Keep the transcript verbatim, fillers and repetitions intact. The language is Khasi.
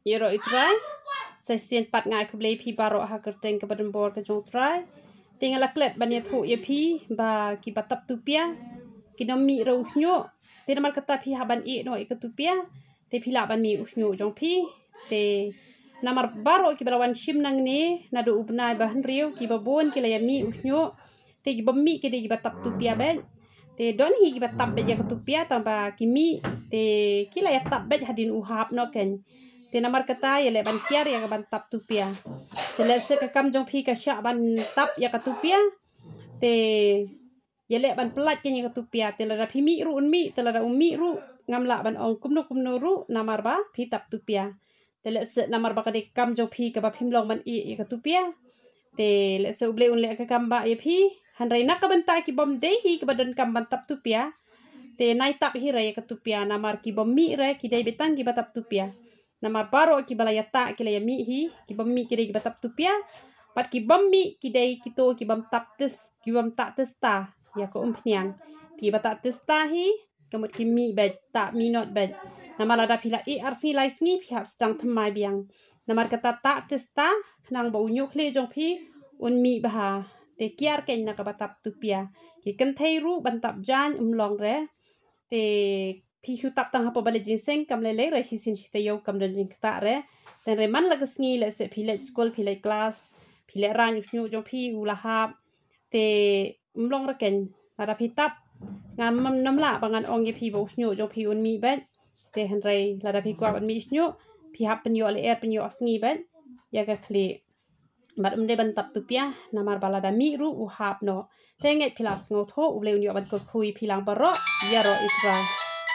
Ïaroh ïa u Trai. Sa shisien pat nga ai khublei ïa phi baroh ha ka kyrteng kaba donbor ka jong u Trai. Te nga la klet ban ïathuh ïa phi ba kiba tap tupia kim mih ruh u shñiuh. Te namar kata phi hap ban ïeh noh ïa ka tupia, te phi lah ban mih u shñiuh jong phi. Te namar baroh kiba la wan shim nangne naduh u bnai ba hynriew, kiba bun ki la ïa mih u shñiuh. Te kibym mih ki dei kiba tap tupia beit. Te don hi kiba tap beit ïa ka tupia tang ba ki mih, te ki la ïa tap beit hadien u hap noh kein. Te namar kata ïaleh ban kiar ïa ka ban tap tupia. Te lehse ka kam jong phi ka shah ban tap ïa ka tupia, te ïaleh ban pyllait kein ïa ka tupia. Te lada phi mih ruh un mih, te lada um mih ruh ngam lah ban ong kumno kumno ruh namar ba phi tap tupia. Te lehse namar ba ka dei ka kam jong phi kaba phim long ban ïeh ïa ka tupia, te lehse U Blei un leh ka kam ba ïa phi. Hynrei na ka bynta kibym dei hi kiba donkam ban tap tupia, te nai tap hi re ïa ka tupia, namar kibym mih re ki dei beit tang kiba tap tupia. Namar baroh kiba la ïatah ki la ïa mih hi. Kibym mih ki dei kiba tap tupia, bad kibym mih ki dei kito kibym tap test, kibym tah testa ïa ka umphniang. Kiba tah testa hi, ka mut ki mih beit, tah mih not beit. Namar lada phi la ïeh ar sngi lai sngi phi hap sdang thymmai biang. Namar kata tah testa khnang ba u ñiuh khlieh jong phi un mih bha. Te kiar kein na kaba tap tupia. Ki kynthei ruh ban tap jaiñ um long re. Te phi shu tap tang hapoh ba leit jingïaseng kam lei lei re, shisien shi taïew kam don jingktah re. Te hynrei man la ka sngi lehse phi leit skul, phi leit klas, phi lehraiñ, u shñiuh jong phi u la hap. Te um long re kein, lada phi tap, ngam, ngam lah ba ngan ong ïa phi ba u shñiuh jong phi un mih beit. Te hynrei lada phi kwah ban mih shñiuh, phi hap pynïoh lyer pynïoh sngi beit ïa ka khlieh. Bad um dei ban tap tupia namar ba lada mih ruh u hap noh. Te ngeit phi la sngewthuh, U Blei un ïoh ban kyrkhu ïa phi lang baroh. Ïaroh ïa U Trai.